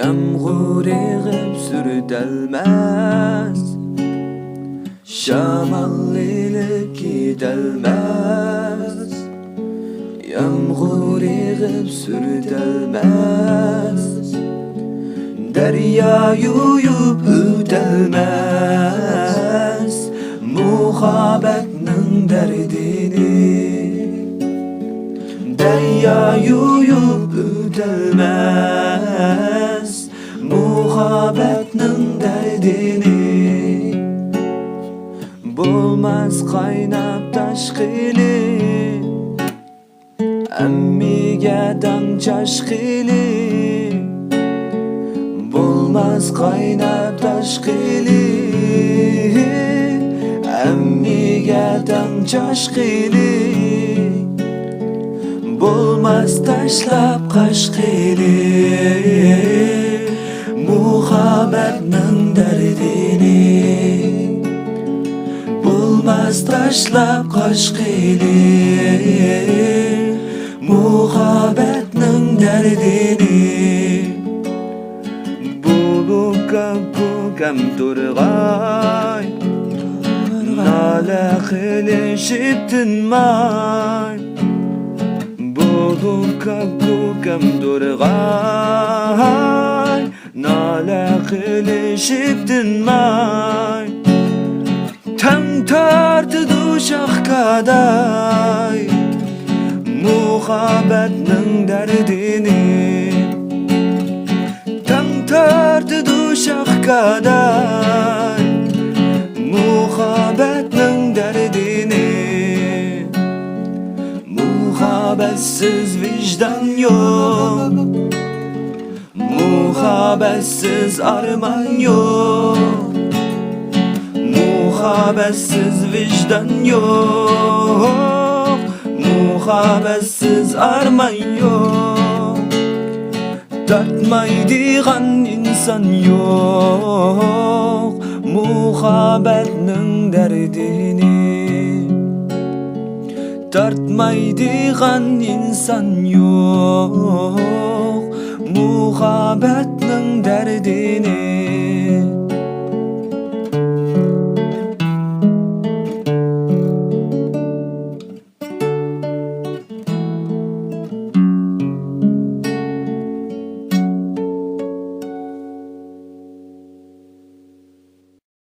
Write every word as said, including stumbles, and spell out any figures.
يامغۇر يېغىپ سۈرتەلمەس، شامال ئېلىپ كېتەلمەس. يامغۇر يېغىپ سۈرتەلمەس، دەريا يۇيۇپ ئۆتەلمەس مۇھەببەتنىڭ دەردىنى. دەريا يۇيۇپ ئۆتەلمەس مۇھەببەتنىڭ دەردىنى. بولماس قايناپ تاشقىلى، ھەممىگە تەڭ چاشقىلى. بولماس قايناپ تاشقىلى، ھەممىگە تەڭ چاشقىلى. بولماس تاشلاپ قاچقىلى، مۇھەببەتنىڭ دەردىنى. بولماس تاشلاپ قاچقىلى، مۇھەببەتنىڭ دەردىنى. بولۇپ كاككۇك ھەم تورغاي، نالە قىلىشىپ تىنماي. بولۇپ كاككۇك ھەم تورغاي، نالە قىلىشىپ تىنماي. تەڭ تارتىدۇ شاخ گاداي مۇھەببەتنىڭ دەردىنى. تەڭ تارتىدۇ شاخ گاداي مۇھەببەتنىڭ دەردىنى. مۇھەببەتسىز ۋىجدان يوق، مۇھەببەتسىز ئارمان يوق. مۇھەببەتسىز ۋىجدان يوق، مۇھەببەتسىز ئارمان يوق. تارتمايدىغان ئىنسان يوق مۇھەببەتنىڭ دەردىنى. تارتمايدىغان ئىنسان يوق مۇھەببەتنىڭ دەردىنى.